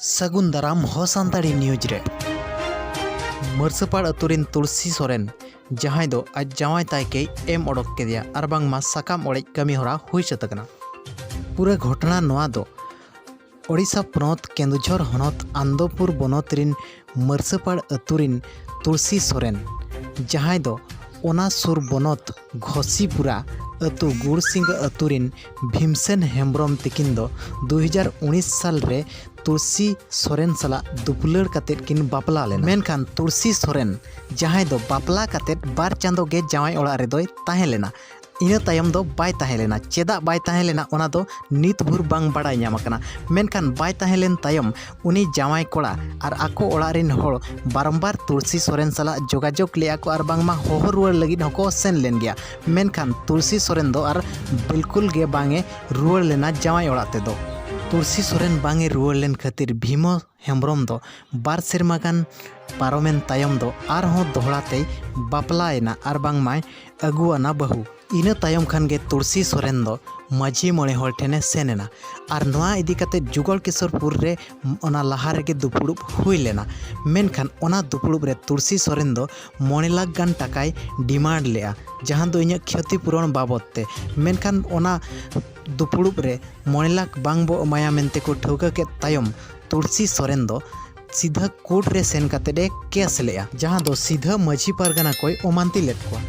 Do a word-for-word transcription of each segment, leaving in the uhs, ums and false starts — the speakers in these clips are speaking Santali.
ᱥᱟᱹᱜᱩᱱ ᱫᱟᱨᱟᱢ ᱦᱚ ᱥᱟᱱᱛᱟᱲᱤ ᱱᱤᱭᱩᱡᱽ ᱨᱮ᱾ ᱢᱟᱹᱨᱥᱟᱹᱯᱟᱲ ᱟᱹᱛᱩ ᱨᱮᱱ ᱛᱩᱞᱥᱤ ᱥᱚᱨᱮᱱ, ᱡᱟᱦᱟᱸᱭ ᱫᱚ ᱟᱡ ᱡᱟᱶᱟᱭ ᱛᱟᱭ ᱠᱮᱭ ᱮᱢ ᱚᱰᱚᱠ ᱠᱮᱫᱮᱭᱟ ᱟᱨ ᱵᱟᱝᱢᱟ ᱥᱟᱠᱟᱢ ᱚᱲᱮᱡ ᱠᱟᱹᱢᱤ ᱦᱚᱨᱟ ᱦᱩᱭ ᱥᱟᱹᱛ ᱟᱠᱟᱱᱟ᱾ ᱯᱩᱨᱟᱹ ᱜᱷᱚᱴᱚᱱᱟ ᱱᱚᱣᱟ ᱫᱚ ᱳᱰᱤᱥᱟ ᱯᱚᱱᱚᱛ ᱠᱮᱱᱫᱩᱡᱷᱚᱨ ᱦᱚᱱᱚᱛ ᱟᱱᱫᱚᱯᱩᱨ ᱵᱚᱱᱚᱛ ᱨᱤᱱ ᱢᱟᱹᱨᱥᱟᱹᱯᱟᱲ ᱟᱹᱛᱩ ᱨᱤᱱ ᱛᱩᱞᱥᱤ ᱥᱚᱨᱮᱱ, ᱡᱟᱦᱟᱸᱭ ᱫᱚ ᱚᱱᱟ ᱥᱩᱨ ᱵᱚᱱᱚᱛ ᱜᱷᱚᱥᱤᱯᱩᱨᱟ ᱟᱹᱛᱩ ᱜᱩᱲᱥᱤᱝᱜᱟᱹ ᱟᱹᱛᱩ ᱨᱤᱱ ᱵᱷᱤᱢᱥᱮᱱ ᱦᱮᱢᱵᱨᱚᱢ ᱛᱤᱠᱤᱱ ᱫᱚ ᱫᱩ ᱦᱟᱡᱟᱨ ᱩᱱᱤᱥ ᱥᱟᱞ ᱨᱮ ᱛᱩᱞᱥᱤ ᱥᱚᱨᱮᱱ ᱥᱟᱞᱟᱜ ᱫᱩᱯᱩᱞᱟᱹᱲ ᱠᱟᱛᱮᱫ ᱠᱤᱱ ᱵᱟᱯᱞᱟ ᱞᱮᱱᱟ᱾ ᱢᱮᱱᱠᱷᱟᱱ ᱛᱩᱞᱥᱤ ᱥᱚᱨᱮᱱ, ᱡᱟᱦᱟᱸᱭ ᱫᱚ ᱵᱟᱯᱞᱟ ᱠᱟᱛᱮᱫ ᱵᱟᱨ ᱪᱟᱸᱫᱚ ᱜᱮ ᱡᱟᱶᱟᱭ ᱚᱲᱟᱜ ᱨᱮᱫᱚᱭ ᱛᱟᱦᱮᱸ ᱞᱮᱱᱟ, ᱤᱱᱟᱹ ᱛᱟᱭᱚᱢ ᱫᱚ ᱵᱟᱭ ᱛᱟᱦᱮᱸ ᱞᱮᱱᱟ᱾ ᱪᱮᱫᱟᱜ ᱵᱟᱭ ᱛᱟᱦᱮᱸ ᱞᱮᱱᱟ, ᱚᱱᱟ ᱫᱚ ᱱᱤᱛ ᱵᱷᱳᱨ ᱵᱟᱝ ᱵᱟᱲᱟᱭ ᱧᱟᱢ ᱟᱠᱟᱱᱟ᱾ ᱢᱮᱱᱠᱷᱟᱱ ᱵᱟᱭ ᱛᱟᱦᱮᱸ ᱞᱮᱱ ᱛᱟᱭᱚᱢ ᱩᱱᱤ ᱡᱟᱶᱟᱭ ᱠᱚᱲᱟ ᱟᱨ ᱟᱠᱚ ᱚᱲᱟᱜ ᱨᱤᱱ ᱦᱚᱲ ᱵᱟᱨᱚᱢᱵᱟᱨ ᱛᱩᱞᱥᱤ ᱥᱚᱨᱮᱱ ᱥᱟᱞᱟᱜ ᱡᱳᱜᱟᱡᱳᱜᱽ ᱞᱮᱫᱼᱟ ᱠᱚ ᱟᱨ ᱵᱟᱝᱢᱟ ᱦᱚᱦᱚ ᱨᱩᱣᱟᱹᱲ ᱞᱟᱹᱜᱤᱫ ᱦᱚᱸᱠᱚ ᱥᱮᱱ ᱞᱮᱱ ᱜᱮᱭᱟ᱾ ᱢᱮᱱᱠᱷᱟᱱ ᱛᱩᱞᱥᱤ ᱥᱚᱨᱮᱱ ᱫᱚ ᱟᱨ ᱵᱤᱞᱠᱩᱞ ᱜᱮ ᱵᱟᱝ ᱮ ᱨᱩᱣᱟᱹᱲ ᱞᱮᱱᱟ ᱡᱟᱶᱟᱭ ᱚᱲᱟᱜ ᱛᱮᱫᱚ᱾ ᱛᱩᱞᱥᱤ ᱥᱚᱨᱮᱱ ᱵᱟᱝ ᱮ ᱨᱩᱣᱟᱹᱲ ᱞᱮᱱ ᱠᱷᱟᱹᱛᱤᱨ ᱵᱷᱤᱢᱚ ᱦᱮᱢᱵᱨᱚᱢ ᱫᱚ ᱵᱟᱨ ᱥᱮᱨᱢᱟ ᱜᱟᱱ ᱯᱟᱨᱚᱢᱮᱱ ᱛᱟᱭᱚᱢ ᱫᱚ ᱟᱨᱦᱚᱸ ᱫᱚᱦᱲᱟ ᱛᱮᱭ ᱵᱟᱯᱞᱟᱭᱮᱱᱟ ᱟᱨ ᱵᱟᱝᱢᱟᱭ ᱟᱹᱜᱩᱣᱟᱱᱟ ᱵᱟᱹᱦᱩ᱾ ᱤᱱᱟᱹ ᱛᱟᱭᱚᱢ ᱠᱷᱟᱱ ᱜᱮ ᱛᱩᱞᱥᱤ ᱥᱚᱨᱮᱱ ᱫᱚ ᱢᱟᱹᱡᱷᱤ ᱢᱚᱬᱮ ᱦᱚᱲ ᱴᱷᱮᱱᱮ ᱥᱮᱱ ᱮᱱᱟ ᱟᱨ ᱱᱚᱣᱟ ᱤᱫᱤ ᱠᱟᱛᱮ ᱡᱩᱜᱚᱞ ᱠᱤᱥᱳᱨᱯᱩᱨ ᱨᱮ ᱚᱱᱟ ᱞᱟᱦᱟ ᱨᱮᱜᱮ ᱫᱩᱯᱩᱲᱩᱵ ᱦᱩᱭ ᱞᱮᱱᱟ᱾ ᱢᱮᱱᱠᱷᱟᱱ ᱚᱱᱟ ᱫᱩᱯᱩᱲᱩᱵ ᱨᱮ ᱛᱩᱞᱥᱤ ᱥᱚᱨᱮᱱ ᱫᱚ ᱢᱚᱬᱮ ᱞᱟᱠᱷ ᱜᱟᱱ ᱴᱟᱠᱟᱭ ᱰᱤᱢᱟᱱᱰ ᱞᱮᱫᱼᱟ, ᱡᱟᱦᱟᱸ ᱫᱚ ᱤᱧᱟᱹᱜ ᱠᱷᱚᱛᱤ ᱯᱩᱨᱚᱱ ᱵᱟᱵᱚᱫ ᱛᱮ᱾ ᱢᱮᱱᱠᱷᱟᱱ ᱚᱱᱟ ᱫᱩᱯᱩᱲᱩᱵ ᱨᱮ ᱢᱚᱬᱮ ᱞᱟᱠᱷ ᱵᱟᱝ ᱵᱚ ᱮᱢᱟᱭᱟ ᱢᱮᱱᱛᱮ ᱠᱚ ᱴᱷᱟᱹᱣᱠᱟᱹ ᱠᱮᱫ ᱛᱟᱭᱚᱢ, ᱛᱩᱞᱥᱤ ᱥᱚᱨᱮᱱ ᱫᱚ ᱥᱤᱫᱷᱟᱹ ᱠᱳᱨᱴ ᱨᱮ ᱥᱮᱱ ᱠᱟᱛᱮᱫ ᱮ ᱠᱮᱥ ᱞᱮᱫᱼᱟ, ᱡᱟᱦᱟᱸ ᱫᱚ ᱥᱤᱫᱷᱟᱹ ᱢᱟᱹᱡᱷᱤ ᱯᱟᱨᱜᱟᱱᱟ ᱠᱚᱭ ᱚᱢᱟᱱᱛᱤ ᱞᱮᱫ ᱠᱚᱣᱟ᱾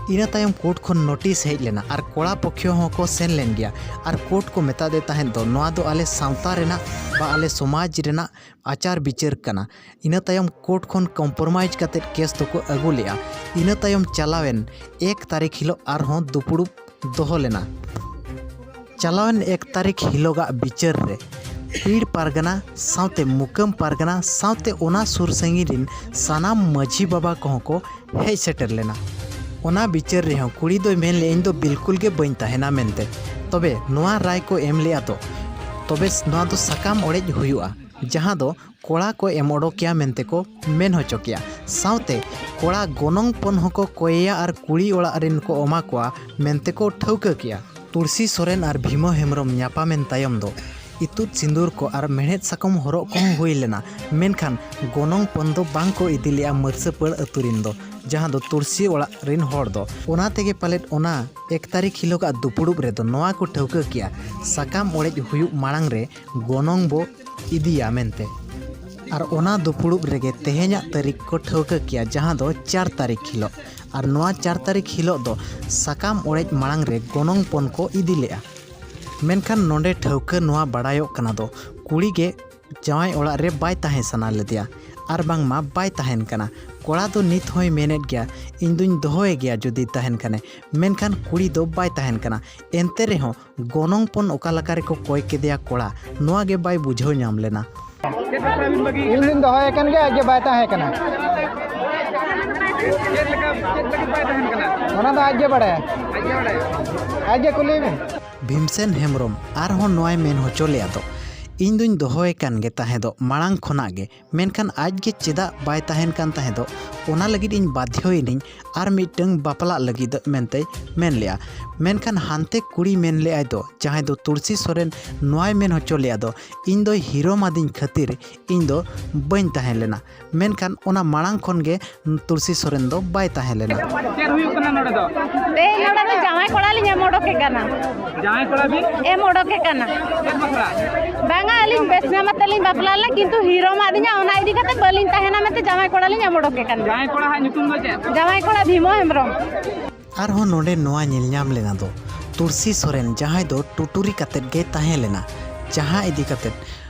ᱤᱱᱟᱹ ᱛᱟᱭᱚᱢ ᱠᱳᱨᱴ ᱠᱷᱚᱱ ᱱᱳᱴᱤᱥ ᱦᱮᱡ ᱞᱮᱱᱟ ᱟᱨ ᱠᱚᱲᱟ ᱯᱚᱠᱷᱚ ᱦᱚᱸᱠᱚ ᱥᱮᱱ ᱞᱮᱱ ᱜᱮᱭᱟ ᱟᱨ ᱠᱳᱨᱴ ᱠᱚ ᱢᱮᱛᱟᱫᱮ ᱛᱟᱦᱮᱸᱫ ᱫᱚ ᱱᱚᱣᱟ ᱫᱚ ᱟᱞᱮ ᱥᱟᱶᱛᱟ ᱨᱮᱱᱟᱜ ᱵᱟ ᱟᱞᱮ ᱥᱚᱢᱟᱡᱽ ᱨᱮᱱᱟᱜ ᱟᱪᱟᱨ ᱵᱤᱪᱟᱹᱨ ᱠᱟᱱᱟ᱾ ᱤᱱᱟᱹ ᱛᱟᱭᱚᱢ ᱠᱳᱨᱴ ᱠᱷᱚᱱ ᱠᱚᱢᱯᱨᱳᱢᱟᱭᱤᱡᱽ ᱠᱟᱛᱮᱫ ᱠᱮᱥ ᱫᱚᱠᱚ ᱟᱹᱜᱩ ᱞᱮᱫᱼᱟ᱾ ᱤᱱᱟᱹ ᱛᱟᱭᱚᱢ ᱪᱟᱞᱟᱣᱮᱱ ᱮᱠ ᱛᱟᱹᱨᱤᱠᱷ ᱦᱤᱞᱳᱜ ᱟᱨᱦᱚᱸ ᱫᱩᱯᱩᱲᱩᱵ ᱫᱚᱦᱚ ᱞᱮᱱᱟ᱾ ᱪᱟᱞᱟᱣᱮᱱ ᱮᱠ ᱛᱟᱹᱨᱤᱠᱷ ᱦᱤᱞᱳᱜᱟᱜ ᱵᱤᱪᱟᱹᱨ ᱨᱮ ᱯᱤᱲ ᱯᱟᱨᱜᱟᱱᱟ ᱥᱟᱶᱛᱮ ᱢᱩᱠᱟᱹᱢ ᱯᱟᱨᱜᱟᱱᱟ ᱥᱟᱶᱛᱮ ᱚᱱᱟ ᱥᱩᱨ ᱥᱟᱺᱜᱤᱧ ᱨᱤᱱ ᱥᱟᱱᱟᱢ ᱢᱟᱹᱡᱷᱤ ᱵᱟᱵᱟ ᱠᱚᱦᱚᱸ ᱠᱚ ᱦᱮᱡ ᱥᱮᱴᱮᱨ ᱞᱮᱱᱟ᱾ ᱚᱱᱟ ᱵᱤᱪᱟᱹᱨ ᱨᱮᱦᱚᱸ ᱠᱩᱲᱤ ᱫᱚᱭ ᱢᱮᱱ ᱞᱮᱫᱼᱟ, "ᱤᱧ ᱫᱚ ᱵᱤᱞᱠᱩᱞ ᱜᱮ ᱵᱟᱹᱧ ᱛᱟᱦᱮᱱᱟ" ᱢᱮᱱᱛᱮ᱾ ᱛᱚᱵᱮ ᱱᱚᱣᱟ ᱨᱟᱭ ᱠᱚ ᱮᱢ ᱞᱮᱫᱼᱟ ᱫᱚ, ᱛᱚᱵᱮ ᱱᱚᱣᱟ ᱫᱚ ᱥᱟᱠᱟᱢ ᱚᱲᱮᱡ ᱦᱩᱭᱩᱜᱼᱟ, ᱡᱟᱦᱟᱸ ᱫᱚ ᱠᱚᱲᱟ ᱠᱚ ᱮᱢ ᱚᱰᱚᱠᱮᱭᱟ ᱢᱮᱱᱛᱮ ᱠᱚ ᱢᱮᱱ ᱦᱚᱪᱚ ᱠᱮᱭᱟ᱾ ᱥᱟᱶᱛᱮ ᱠᱚᱲᱟ ᱜᱚᱱᱚᱝ ᱯᱚᱱ ᱦᱚᱸᱠᱚ ᱠᱚᱭᱮᱭᱟ ᱟᱨ ᱠᱩᱲᱤ ᱚᱲᱟᱜ ᱨᱮᱱ ᱠᱚ ᱮᱢᱟ ᱠᱚᱣᱟ ᱢᱮᱱᱛᱮ ᱠᱚ ᱴᱷᱟᱹᱣᱠᱟᱹ ᱠᱮᱭᱟ᱾ ᱛᱩᱞᱥᱤ ᱥᱚᱨᱮᱱ ᱟᱨ ᱵᱷᱤᱢᱚ ᱦᱮᱢᱵᱨᱚᱢ ᱧᱟᱯᱟᱢᱮᱱ ᱛᱟᱭᱚᱢ ᱫᱚ ᱤᱛᱩᱫ ᱥᱤᱸᱫᱩᱨ ᱠᱚ ᱟᱨ ᱢᱮᱲᱦᱮᱫ ᱥᱟᱠᱚᱢ ᱦᱚᱨᱚᱜ ᱠᱚᱦᱚᱸ ᱦᱩᱭ ᱞᱮᱱᱟ, ᱢᱮᱱᱠᱷᱟᱱ ᱜᱚᱱᱚᱝ ᱯᱚᱱ ᱫᱚ ᱵᱟᱝ ᱠᱚ ᱤᱫᱤ ᱞᱮᱫᱼᱟ ᱢᱟᱹᱨᱥᱟᱹᱯᱟᱹᱲ ᱟᱹᱛᱩ ᱨᱤᱱ ᱫᱚ, ᱡᱟᱦᱟᱸ ᱫᱚ ᱛᱩᱞᱥᱤ ᱚᱲᱟᱜ ᱨᱤᱱ ᱦᱚᱲ ᱫᱚ᱾ ᱚᱱᱟ ᱛᱮᱜᱮ ᱯᱟᱞᱮᱫ ᱚᱱᱟ ᱮᱠ ᱛᱟᱹᱨᱤᱠᱷ ᱦᱤᱞᱳᱜᱟᱜ ᱫᱩᱯᱩᱲᱩᱵ ᱨᱮᱫᱚ ᱱᱚᱣᱟ ᱠᱚ ᱴᱷᱟᱹᱣᱠᱟᱹ ᱠᱮᱜᱼᱟ, ᱥᱟᱠᱟᱢ ᱚᱲᱮᱡ ᱦᱩᱭᱩᱜ ᱢᱟᱲᱟᱝ ᱨᱮ ᱜᱚᱱᱚᱝ ᱵᱚ ᱤᱫᱤᱭᱟ ᱢᱮᱱᱛᱮ᱾ ᱟᱨ ᱚᱱᱟ ᱫᱩᱯᱩᱲᱩᱵ ᱨᱮᱜᱮ ᱛᱮᱦᱮᱧᱟᱜ ᱛᱟᱹᱨᱤᱠᱷ ᱠᱚ ᱴᱷᱟᱹᱣᱠᱟᱹ ᱠᱮᱜᱼᱟ, ᱡᱟᱦᱟᱸ ᱫᱚ ᱪᱟᱨ ᱛᱟᱹᱨᱤᱠᱷ ᱦᱤᱞᱳᱜ᱾ ᱟᱨ ᱱᱚᱣᱟ ᱪᱟᱨ ᱛᱟᱹᱨᱤᱠᱷ ᱦᱤᱞᱳᱜ ᱫᱚ ᱥᱟᱠᱟᱢ ᱚᱲᱮᱡ ᱢᱟᱲᱟᱝ ᱨᱮ ᱜᱚᱱᱚᱝ ᱯᱚᱱ ᱠᱚ ᱤᱫᱤ ᱞᱮᱜᱼᱟ᱾ ᱢᱮᱱᱠᱷᱟᱱ ᱱᱚᱰᱮ ᱴᱷᱟᱹᱣᱠᱟᱹ ᱱᱚᱣᱟ ᱵᱟᱲᱟᱭᱚᱜ ᱠᱟᱱᱟ ᱫᱚ, ᱠᱩᱲᱤ ᱜᱮ ᱡᱟᱶᱟᱭ ᱚᱲᱟᱜ ᱨᱮ ᱵᱟᱭ ᱛᱟᱦᱮᱸ ᱥᱟᱱᱟ ᱞᱮᱫᱮᱭᱟ ᱟᱨ ᱵᱟᱝᱢᱟ ᱵᱟᱭ ᱛᱟᱦᱮᱱ ᱠᱟᱱᱟ᱾ ᱠᱚᱲᱟ ᱫᱚ ᱱᱤᱛ ᱦᱚᱸᱭ ᱢᱮᱱᱮᱫ ᱜᱮᱭᱟ, "ᱤᱧ ᱫᱩᱧ ᱫᱚᱦᱚᱭᱮ ᱜᱮᱭᱟ ᱡᱩᱫᱤ ᱛᱟᱦᱮᱱ ᱠᱷᱟᱱᱮ", ᱢᱮᱱᱠᱷᱟᱱ ᱠᱩᱲᱤ ᱫᱚ ᱵᱟᱭ ᱛᱟᱦᱮᱱ ᱠᱟᱱᱟ᱾ ᱮᱱᱛᱮ ᱨᱮᱦᱚᱸ ᱜᱚᱱᱚᱝ ᱯᱚᱱ ᱚᱠᱟ ᱞᱮᱠᱟ ᱨᱮᱠᱚ ᱠᱚᱭ ᱠᱮᱫᱮᱭᱟ ᱠᱚᱲᱟ, ᱱᱚᱣᱟ ᱜᱮ ᱵᱟᱭ ᱵᱩᱡᱷᱟᱹᱣ ᱧᱟᱢ ᱞᱮᱱᱟ᱾ ᱤᱧ ᱫᱩᱧ ᱫᱚᱦᱚᱭᱮ ᱠᱟᱱ ᱜᱮᱭᱟ, ᱟᱡ ᱜᱮ ᱵᱟᱭ ᱛᱟᱦᱮᱸ ᱠᱟᱱᱟ᱾ ᱚᱱᱟ ᱫᱚ ᱟᱡ ᱜᱮ ᱵᱟᱲᱟᱭᱟ᱾ ᱟᱡ ᱜᱮ ᱠᱩᱞᱤᱭᱮ ᱢᱮ᱾ ᱵᱷᱤᱢᱥᱮᱱ ᱦᱮᱢᱵᱨᱚᱢ ᱟᱨᱦᱚᱸ ᱱᱚᱣᱟᱭ ᱢᱮᱱ ᱦᱚᱪᱚ ᱞᱮᱫᱼᱟ ᱫᱚ, "ᱤᱧ ᱫᱩᱧ ᱫᱚᱦᱚᱭᱮ ᱠᱟᱱ ᱜᱮ ᱛᱟᱦᱮᱸ ᱫᱚ ᱢᱟᱲᱟᱝ ᱠᱷᱚᱱᱟᱜ ᱜᱮ, ᱢᱮᱱᱠᱷᱟᱱ ᱟᱡ ᱜᱮ ᱪᱮᱫᱟᱜ ᱵᱟᱭ ᱛᱟᱦᱮᱱ ᱠᱟᱱ ᱛᱟᱦᱮᱸ ᱫᱚ, ᱚᱱᱟ ᱞᱟᱹᱜᱤᱫ ᱤᱧ ᱵᱟᱫᱷᱭᱚᱭᱮᱱᱟᱹᱧ ᱟᱨ ᱢᱤᱫᱴᱟᱹᱝ ᱵᱟᱯᱞᱟᱜ ᱞᱟᱹᱜᱤᱫ", ᱢᱮᱱᱛᱮᱭ ᱢᱮᱱ ᱞᱮᱫᱼᱟ᱾ ᱢᱮᱱᱠᱷᱟᱱ ᱦᱟᱱᱛᱮ ᱠᱩᱲᱤ ᱢᱮᱱ ᱞᱮᱫᱼᱟᱭ ᱫᱚ, ᱡᱟᱦᱟᱸᱭ ᱫᱚ ᱛᱩᱞᱥᱤ ᱥᱚᱨᱮᱱ, ᱱᱚᱣᱟᱭ ᱢᱮᱱ ᱦᱚᱪᱚ ᱞᱮᱫᱼᱟ ᱫᱚ, "ᱤᱧ ᱫᱚᱭ ᱦᱤᱨᱳᱢ ᱟᱹᱫᱤᱧ ᱠᱷᱟᱹᱛᱤᱨ ᱤᱧ ᱫᱚ ᱵᱟᱹᱧ ᱛᱟᱦᱮᱸ ᱞᱮᱱᱟ", ᱢᱮᱱᱠᱷᱟᱱ ᱚᱱᱟ ᱢᱟᱲᱟᱝ ᱠᱷᱚᱱ ᱜᱮ ᱛᱩᱞᱥᱤ ᱥᱚᱨᱮᱱ ᱫᱚ ᱵᱟᱭ ᱛᱟᱦᱮᱸ ᱞᱮᱱᱟ᱾ ᱪᱮᱫ ᱦᱩᱭᱩᱜ ᱠᱟᱱᱟ ᱱᱚᱰᱮ ᱫᱚ? ᱛᱮᱦᱮᱧ ᱱᱚᱰᱮ ᱫᱚ ᱡᱟᱶᱟᱭ ᱠᱚᱲᱟ ᱞᱤᱧ ᱮᱢ ᱚᱰᱚᱠᱮ ᱠᱟᱱᱟ᱾ ᱡᱟᱶᱟᱭ ᱠᱚᱲᱟ ᱵᱤᱱ? ᱮᱢ ᱚᱰᱚᱠᱮ ᱠᱟᱱᱟ᱾ ᱪᱮᱫ ᱵᱟᱯᱞᱟ? ᱵᱟᱝᱟ, ᱟᱹᱞᱤᱧ ᱵᱮᱥ ᱧᱟᱢ ᱟᱛᱮ ᱞᱤᱧ ᱵᱟᱯᱞᱟ ᱞᱮᱱᱟ, ᱠᱤᱱᱛᱩ ᱦᱤᱨᱳᱢ ᱟᱫᱤᱧᱟ, ᱚᱱᱟ ᱤᱫᱤ ᱠᱟᱛᱮ ᱵᱟᱹᱞᱤᱧ ᱛᱟᱦᱮᱱᱟ ᱢᱮᱱᱛᱮ ᱡᱟᱶᱟᱭ ᱠᱚᱲᱟ ᱞᱤᱧ ᱮᱢ ᱚᱰᱚᱠᱮ ᱠᱟᱱᱟ᱾ ᱡᱟᱶᱟᱭ ᱠᱚᱲᱟ ᱦᱟᱜ ᱧᱩᱛᱩᱢ ᱫᱚ ᱪᱮᱫ? ᱡᱟᱶᱟᱭ ᱠᱚᱲᱟ ᱵᱷᱤᱢᱚ ᱦᱮᱢᱵᱨᱚᱢ᱾ ᱟᱨᱦᱚᱸ ᱱᱚᱰᱮ ᱱᱚᱣᱟ ᱧᱮᱞ ᱧᱟᱢ ᱞᱮᱱᱟ ᱫᱚ, ᱛᱩᱞᱥᱤ ᱥᱚᱨᱮᱱ, ᱡᱟᱦᱟᱸᱭ ᱫᱚ ᱴᱩᱴᱩᱨᱤ ᱠᱟᱛᱮᱫ ᱜᱮᱭ ᱛᱟᱦᱮᱸ ᱞᱮᱱᱟ, ᱡᱟᱦᱟᱸ ᱤᱫᱤ ᱠᱟᱛᱮᱫ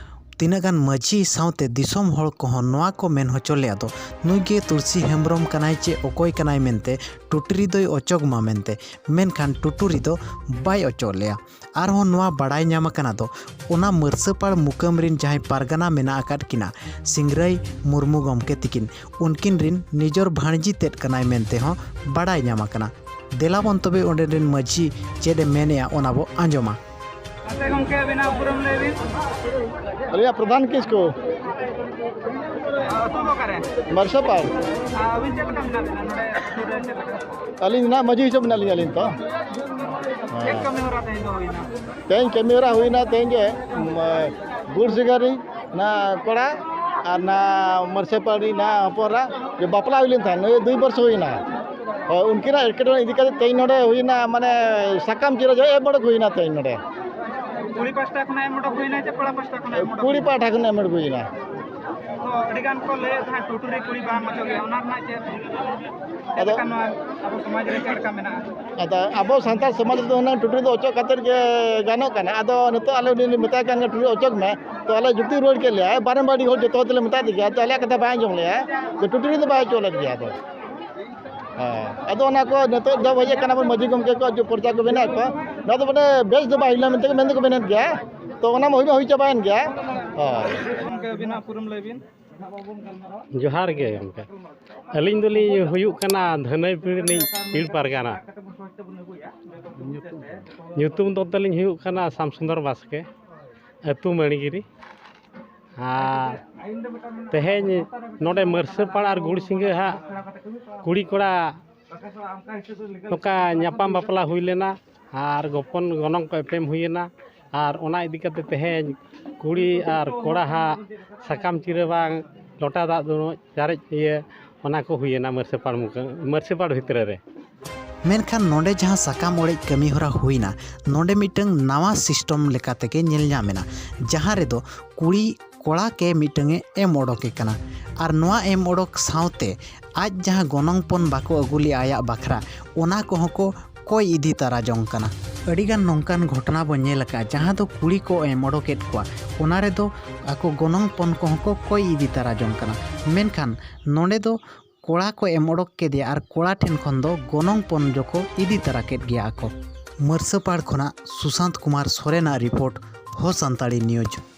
ᱛᱤᱱᱟᱹᱜ ᱜᱟᱱ ᱢᱟᱹᱡᱷᱤ ᱥᱟᱶᱛᱮ ᱫᱤᱥᱚᱢ ᱦᱚᱲ ᱠᱚᱦᱚᱸ ᱱᱚᱣᱟ ᱠᱚ ᱢᱮᱱ ᱦᱚᱪᱚ ᱞᱮᱫᱼᱟ ᱫᱚ, ᱱᱩᱭ ᱜᱮ ᱛᱩᱞᱥᱤ ᱦᱮᱢᱵᱨᱚᱢ ᱠᱟᱱᱟᱭ ᱪᱮ ᱚᱠᱚᱭ ᱠᱟᱱᱟᱭ ᱢᱮᱱᱛᱮ ᱴᱩᱴᱩᱨᱤ ᱫᱚᱭ ᱚᱪᱚᱜᱽ ᱢᱟ ᱢᱮᱱᱛᱮ, ᱢᱮᱱᱠᱷᱟᱱ ᱴᱩᱴᱩᱨᱤ ᱫᱚ ᱵᱟᱭ ᱚᱪᱚᱜ ᱞᱮᱫᱼᱟ᱾ ᱟᱨᱦᱚᱸ ᱱᱚᱣᱟ ᱵᱟᱲᱟᱭ ᱧᱟᱢ ᱟᱠᱟᱱᱟ ᱫᱚ, ᱚᱱᱟ ᱢᱟᱹᱨᱥᱟᱹᱯᱟᱲ ᱢᱩᱠᱟᱹᱢ ᱨᱤᱱ ᱡᱟᱦᱟᱸᱭ ᱯᱟᱨᱜᱟᱱᱟ ᱢᱮᱱᱟᱜ ᱟᱠᱟᱫ ᱠᱤᱱᱟ, ᱥᱤᱝᱨᱟᱹᱭ ᱢᱩᱨᱢᱩ ᱜᱚᱢᱠᱮ ᱛᱤᱠᱤᱱ, ᱩᱱᱠᱤᱱ ᱨᱤᱱ ᱱᱤᱡᱚᱨ ᱵᱷᱟᱬᱡᱤ ᱛᱮᱫ ᱠᱟᱱᱟᱭ ᱢᱮᱱᱛᱮ ᱦᱚᱸ ᱵᱟᱲᱟᱭ ᱧᱟᱢ ᱟᱠᱟᱱᱟ᱾ ᱫᱮᱞᱟ ᱵᱚᱱ ᱛᱚᱵᱮ ᱚᱸᱰᱮ ᱨᱤᱱ ᱢᱟᱹᱡᱷᱤ ᱪᱮᱫ ᱮ ᱢᱮᱱᱮᱜᱼᱟ, ᱚᱱᱟ ᱵᱚ ᱟᱸᱡᱚᱢᱟ᱾ ᱢᱟᱥᱮ ᱜᱚᱢᱠᱮ, ᱟᱹᱵᱤᱱᱟᱜ ᱩᱯᱨᱩᱢ ᱞᱟᱹᱭ ᱵᱤᱱ᱾ ᱟᱹᱞᱤᱧᱟᱜ ᱯᱨᱚᱫᱷᱟᱱ ᱠᱤᱥᱠᱩ᱾ ᱟᱹᱛᱩ ᱫᱚ ᱚᱠᱟᱨᱮ? ᱢᱟᱨᱥᱟᱯᱟᱲ᱾ ᱟᱹᱵᱤᱱ ᱪᱮᱫ ᱞᱮᱠᱟ ᱢᱮᱱᱟᱜ ᱵᱤᱱᱟ ᱱᱚᱰᱮ ᱟᱹᱛᱩ ᱨᱮ ᱪᱮᱫ ᱞᱮᱠᱟ? ᱟᱹᱞᱤᱧ ᱱᱟᱜ ᱢᱟᱹᱡᱷᱤ ᱦᱤᱥᱟᱹᱵ ᱢᱮᱱᱟᱜ ᱞᱤᱧᱟ ᱟᱹᱞᱤᱧ ᱛᱚ᱾ ᱪᱮᱫ ᱠᱟᱹᱢᱤ ᱦᱚᱨᱟ ᱛᱮᱦᱮᱧ ᱫᱚ ᱦᱩᱭᱱᱟ? ᱛᱮᱦᱮᱧ ᱠᱟᱹᱢᱤ ᱦᱚᱨᱟ ᱦᱩᱭᱱᱟ, ᱛᱮᱦᱮᱧ ᱜᱮ, ᱩᱢ, ᱜᱩᱲ ᱥᱤᱸᱜᱟᱹᱨᱤ ᱱᱟ ᱠᱚᱲᱟ ᱟᱨ ᱱᱟ ᱢᱟᱹᱨᱥᱟᱹᱯᱟᱲ ᱨᱤᱱ ᱱᱟ ᱦᱚᱯᱚᱱ ᱮᱨᱟ ᱡᱮ ᱵᱟᱯᱞᱟ ᱦᱩᱭ ᱞᱮᱱ ᱛᱟᱦᱮᱸᱫ, ᱱᱩᱭ ᱫᱩᱭ ᱵᱚᱨᱥᱚ ᱦᱩᱭᱱᱟ᱾ ᱦᱳᱭ, ᱩᱱᱠᱤᱱᱟᱜ ᱮᱴᱠᱮᱴᱚᱬᱮ ᱤᱫᱤ ᱠᱟᱛᱮ ᱛᱮᱦᱮᱧ ᱱᱚᱰᱮ ᱦᱩᱭᱱᱟ, ᱢᱟᱱᱮ ᱥᱟᱠᱟᱢ ᱪᱤᱨᱟᱹ ᱡᱚᱦᱚᱜ ᱮᱢ ᱚᱰᱚᱠ ᱦᱩᱭᱱᱟ ᱛᱮᱦᱮᱧ ᱱᱚᱰᱮ᱾ ᱠᱩᱲᱤ ᱯᱟᱦᱴᱟ ᱠᱷᱚᱱᱟᱜ ᱮᱢ ᱚᱰᱚᱠ ᱦᱩᱭᱱᱟ ᱪᱮ ᱠᱚᱲᱟ ᱯᱟᱦᱴᱟ ᱠᱷᱚᱱᱟᱜ ᱮᱢ ᱚᱰᱚᱠ ᱠᱩᱲᱤ ᱦᱩᱭᱱᱟ? ᱯᱟᱦᱴᱟ ᱠᱷᱚᱱ ᱮᱢ ᱚᱰᱚᱠ ᱦᱩᱭᱱᱟ᱾ ᱛᱚ ᱟᱹᱰᱤ ᱜᱟᱱ ᱠᱚ ᱞᱟᱹᱭᱮᱫ ᱛᱟᱦᱮᱸᱫ ᱴᱩᱴᱩᱨᱤ ᱠᱩᱲᱤ ᱵᱟᱝ ᱚᱪᱚᱜ ᱜᱮᱭᱟ, ᱚᱱᱟ ᱨᱮᱱᱟᱜ ᱪᱮᱫ, ᱪᱮᱫ ᱟᱫᱚ ᱞᱮᱠᱟ ᱱᱚᱣᱟ ᱟᱵᱚ ᱥᱚᱢᱟᱡᱽ ᱨᱮ ᱪᱮᱫ ᱞᱮᱠᱟ ᱢᱮᱱᱟᱜᱼᱟ? ᱟᱫᱚ ᱟᱵᱚ ᱥᱟᱱᱛᱟᱲ ᱥᱚᱢᱟᱡᱽ ᱨᱮᱫᱚ ᱦᱩᱱᱟᱹᱝ ᱴᱩᱴᱩᱨᱤ ᱫᱚ ᱚᱪᱚᱜ ᱠᱟᱛᱮᱫ ᱜᱮ ᱜᱟᱱᱚᱜ ᱠᱟᱱᱟ᱾ ᱟᱫᱚ ᱱᱤᱛᱚᱜ ᱟᱞᱮ ᱩᱱᱤ ᱞᱮ ᱢᱮᱛᱟᱭ ᱠᱟᱱ ᱜᱮᱭᱟ, ᱴᱩᱴᱩᱨᱤ ᱚᱪᱚᱜ ᱢᱮ, ᱛᱚ ᱟᱞᱮ ᱡᱩᱠᱛᱤ ᱨᱩᱣᱟᱹᱲ ᱠᱮᱫ ᱞᱮᱭᱟ, ᱵᱟᱨᱮᱢ ᱵᱟᱨ ᱟᱹᱰᱤ ᱦᱚᱲ ᱡᱚᱛᱚ ᱦᱚᱲ ᱛᱮᱞᱮ ᱢᱮᱛᱟ ᱫᱮ ᱜᱮᱭᱟ, ᱛᱚ ᱟᱞᱮᱭᱟᱜ ᱠᱟᱛᱷᱟ ᱵᱟᱭ ᱟᱸᱡᱚᱢ ᱞᱮᱭᱟ, ᱛᱚ ᱴᱩᱴᱩᱨᱤ ᱫᱚ ᱵᱟᱭ ᱚᱪᱚ ᱞᱮᱫ ᱜᱮᱭᱟ᱾ ᱟᱫᱚ ᱦᱮᱸ, ᱟᱫᱚ ᱚᱱᱟ ᱠᱚ ᱱᱤᱛᱚᱜ ᱫᱚ ᱦᱮᱡ ᱟᱠᱟᱱᱟ ᱵᱚᱱ ᱢᱟᱹᱡᱷᱤ ᱜᱚᱢᱠᱮ ᱠᱚ ᱡᱮ ᱯᱚᱨᱪᱟ ᱠᱚ ᱵᱮᱱᱟᱣᱮᱫ ᱠᱚᱣᱟ, ᱱᱚᱣᱟ ᱫᱚ ᱢᱟᱱᱮ ᱵᱮᱥ ᱫᱚ ᱵᱟᱭ ᱦᱩᱭ ᱞᱮᱱᱟ ᱢᱮᱱᱛᱮ ᱢᱮᱱ ᱫᱚᱠᱚ ᱢᱮᱱᱮᱫ ᱜᱮᱭᱟ᱾ ᱛᱚ ᱚᱱᱟ ᱢᱟ ᱦᱩᱭ ᱢᱟ ᱦᱩᱭ ᱪᱟᱵᱟᱭᱮᱱ ᱜᱮᱭᱟ᱾ ᱦᱳᱭ᱾ ᱜᱚᱢᱠᱮ ᱟᱹᱵᱤᱱᱟᱜ ᱩᱯᱨᱩᱢ ᱞᱟᱹᱭ ᱵᱤᱱ᱾ ᱡᱚᱦᱟᱨ ᱜᱮ ᱜᱚᱢᱠᱮ, ᱟᱹᱞᱤᱧ ᱫᱚᱞᱤᱧ ᱦᱩᱭᱩᱜ ᱠᱟᱱᱟ ᱫᱷᱟᱹᱱᱟᱹᱭ ᱯᱤᱲ ᱨᱤᱱᱤᱡ ᱯᱤᱲ ᱯᱟᱨᱜᱟᱱᱟ᱾ ᱧᱩᱛᱩᱢ ᱫᱚ ᱛᱟᱹᱞᱤᱧ ᱦᱩᱭᱩᱜ ᱠᱟᱱᱟ ᱥᱟᱢᱥᱩᱱᱫᱚᱨ ᱵᱟᱥᱠᱮ, ᱟᱹᱛᱩ ᱢᱟᱹᱬᱤᱜᱤᱨᱤ᱾ ᱟᱨ ᱛᱮᱦᱮᱧ ᱱᱚᱰᱮ ᱢᱟᱹᱨᱥᱟᱹᱯᱟᱲ ᱟᱨ ᱜᱩᱲᱥᱤᱸᱜᱟᱹ ᱦᱟᱸᱜ ᱠᱩᱲᱤ ᱠᱚᱲᱟ ᱱᱚᱝᱠᱟ ᱧᱟᱯᱟᱢ ᱵᱟᱯᱞᱟ ᱦᱩᱭ ᱞᱮᱱᱟ ᱟᱨ ᱜᱚᱯᱚᱱ ᱜᱚᱱᱚᱝ ᱠᱚ ᱮᱯᱮᱢ ᱦᱩᱭᱮᱱᱟ᱾ ᱟᱨ ᱚᱱᱟ ᱤᱫᱤ ᱠᱟᱛᱮ ᱛᱮᱦᱮᱧ ᱠᱩᱲᱤ ᱟᱨ ᱠᱚᱲᱟ ᱦᱟᱸᱜ ᱥᱟᱠᱟᱢ ᱪᱤᱨᱟᱹ ᱵᱟᱝ ᱞᱚᱴᱟ ᱫᱟᱜ ᱫᱩᱱᱩᱡ ᱪᱟᱨᱮᱡ ᱤᱭᱟᱹ, ᱚᱱᱟ ᱠᱚ ᱦᱩᱭᱮᱱᱟ ᱢᱟᱹᱨᱥᱟᱹᱯᱟᱲ ᱢᱩᱠᱟᱹ-, ᱢᱟᱹᱨᱥᱟᱹᱯᱟᱲ ᱵᱷᱤᱛᱨᱤ ᱨᱮ᱾ ᱢᱮᱱᱠᱷᱟᱱ ᱱᱚᱰᱮ ᱡᱟᱦᱟᱸ ᱥᱟᱠᱟᱢ ᱚᱲᱮᱡ ᱠᱟᱹᱢᱤ ᱦᱚᱨᱟ ᱦᱩᱭᱱᱟ, ᱱᱚᱰᱮ ᱢᱤᱫᱴᱟᱝ ᱱᱟᱣᱟ system ᱞᱮᱠᱟ ᱛᱮᱜᱮ ᱧᱮᱞ ᱧᱟᱢ ᱮᱱᱟ, ᱡᱟᱦᱟᱸ ᱨᱮᱫᱚ ᱠᱩᱲᱤ ᱠᱚᱲᱟ ᱠᱮ ᱢᱤᱫᱴᱟᱝ ᱮ ᱮᱢ ᱚᱰᱚᱠᱮ ᱠᱟᱱᱟ᱾ ᱟᱨ ᱱᱚᱣᱟ ᱮᱢ ᱚᱰᱚᱠ ᱥᱟᱶᱛᱮ ᱟᱡ ᱡᱟᱦᱟᱸ ᱜᱚᱱᱚᱝ ᱯᱚᱱ ᱵᱟᱠᱚ ᱟᱹᱜᱩ ᱞᱮᱫᱼᱟ ᱟᱭᱟᱜ ᱵᱟᱠᱷᱨᱟ, ᱚᱱᱟ ᱠᱚᱦᱚᱸ ᱠᱚ ᱠᱚᱭ ᱤᱫᱤ ᱛᱟᱨᱟ ᱡᱚᱝ ᱠᱟᱱᱟ᱾ ᱟᱹᱰᱤᱜᱟᱱ ᱱᱚᱝᱠᱟᱱ ᱜᱷᱚᱴᱚᱱᱟ ᱵᱚᱱ ᱧᱮᱞ ᱟᱠᱟᱫᱼᱟ, ᱡᱟᱦᱟᱸ ᱫᱚ ᱠᱩᱲᱤ ᱠᱚ ᱮᱢ ᱚᱰᱚᱠᱮᱫ ᱠᱚᱣᱟ, ᱚᱱᱟ ᱨᱮᱫᱚ ᱟᱠᱚ ᱜᱚᱱᱚᱝ ᱯᱚᱱ ᱠᱚᱦᱚᱸ ᱠᱚ ᱠᱚᱭ ᱤᱫᱤ ᱛᱟᱨᱟ ᱡᱚᱝ ᱠᱟᱱᱟ᱾ ᱢᱮᱱᱠᱷᱟᱱ ᱱᱚᱰᱮ ᱫᱚ ᱠᱚᱲᱟ ᱠᱚ ᱮᱢ ᱚᱰᱚᱠ ᱠᱮᱫᱮᱭᱟ ᱟᱨ ᱠᱚᱲᱟ ᱴᱷᱮᱱ ᱠᱷᱚᱱ ᱫᱚ ᱜᱚᱱᱚᱝ ᱯᱚᱱ ᱡᱚᱠᱚ ᱤᱫᱤ ᱛᱟᱨᱟ ᱠᱮᱫ ᱜᱮᱭᱟ ᱟᱠᱚ᱾ ᱢᱟᱹᱨᱥᱟᱹᱯᱟᱲ ᱠᱷᱚᱱᱟᱜ ᱥᱩᱥᱟᱱᱛ ᱠᱩᱢᱟᱨ ᱥᱚᱨᱮᱱᱟᱜ report, ᱦᱚ ᱥᱟᱱᱛᱟᱲᱤ news᱾